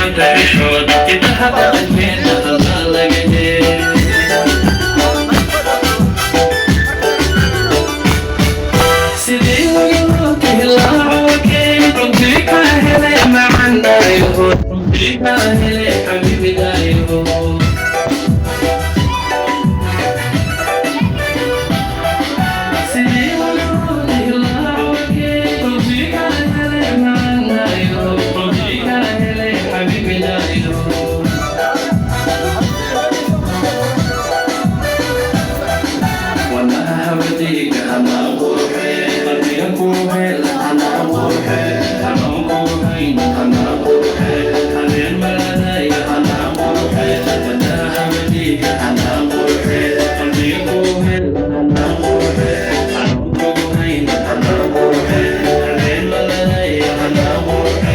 Hufnaanta xishood hidaha dhaqankeena halkaa laga hee. Sidii laga hilaaco runtii ka helay macandhayo, runtii ka helay xabiibidayo. Sidii laga hilaaco runtii ka helay macandhayo, runtii ka helay xabiibidayo. Wanaha habadiga hanaa qurxe, qalbiga ku hel hanaa qurxe, hanuun ku hayn hanaa qurxe, habeen maladaya hanaa qurxe. Wanaha habadiga hanaa qurxe, qalbiga ku hel hanaa qurxe, hanuun ku hayn hanaa qurxe, habeen maladaya hanaa qurxe.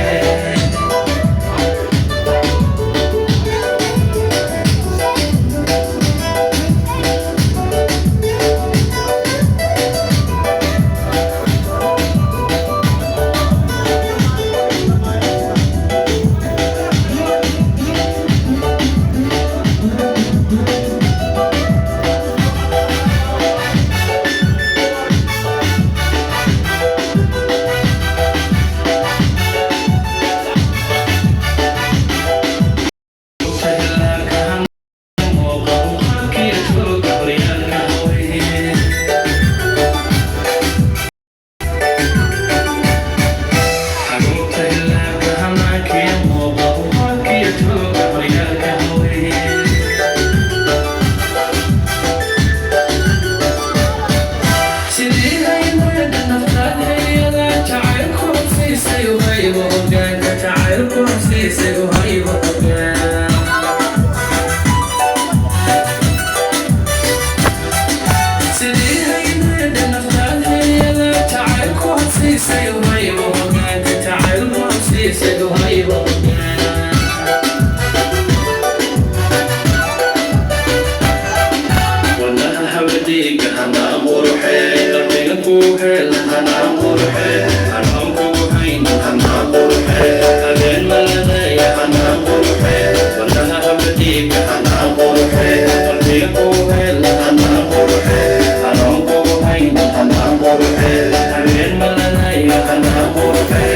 Hoggaan. Sidii hayneedha naftaadhayada jacaylku habsiisay uhaybo hoggaanka, jacaylku habsiisay uhaybo hoggaan. Wanaha habadiga hanaa qurxe, qalbiga ku hel hanaa qurxe, hanuun kugu hayn hanaa qurxe, habeen maladaya hanaa qurxe. Wanaha habadiga hanaa qurxe, qalbiga ku hel hanaa qurxe, hanuun kugu hayn hanaa qurxe, habeen maladaya hanaa qurxe.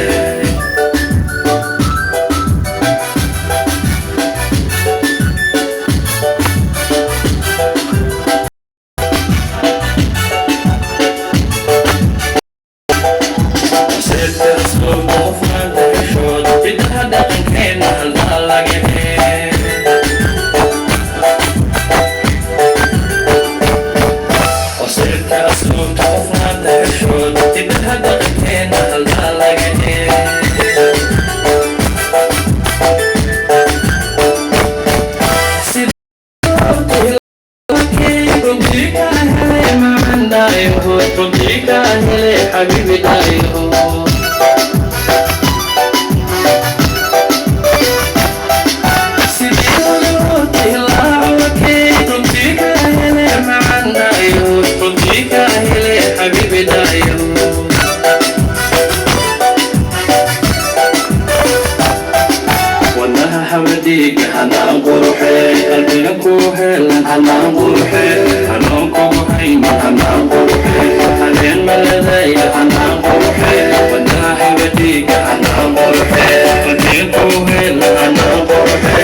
Sirta asluubta, hufnaanta xishood, hidaha dhaqankeena halkaa laga hee. Sirta asluubta, hufnaanta xishood, hidaha dhaqankeena halkaa laga hee. Runtii ka helay macandhayo, runtii ka helay xabiibidayo. Sidii laga hilaaco runtii ka helay macandhayo, runtii ka helay xabiibidayo. Wanaha habadiga hanaa qurxe, qalbiga ku helan hanaa qurxe, hanuun kugu hayn hanaa qurxe, habeen maladaya hanaa qurxe. Wanaha habadiga hanaa qurxe, qalbiga ku helan hanaa qurxe.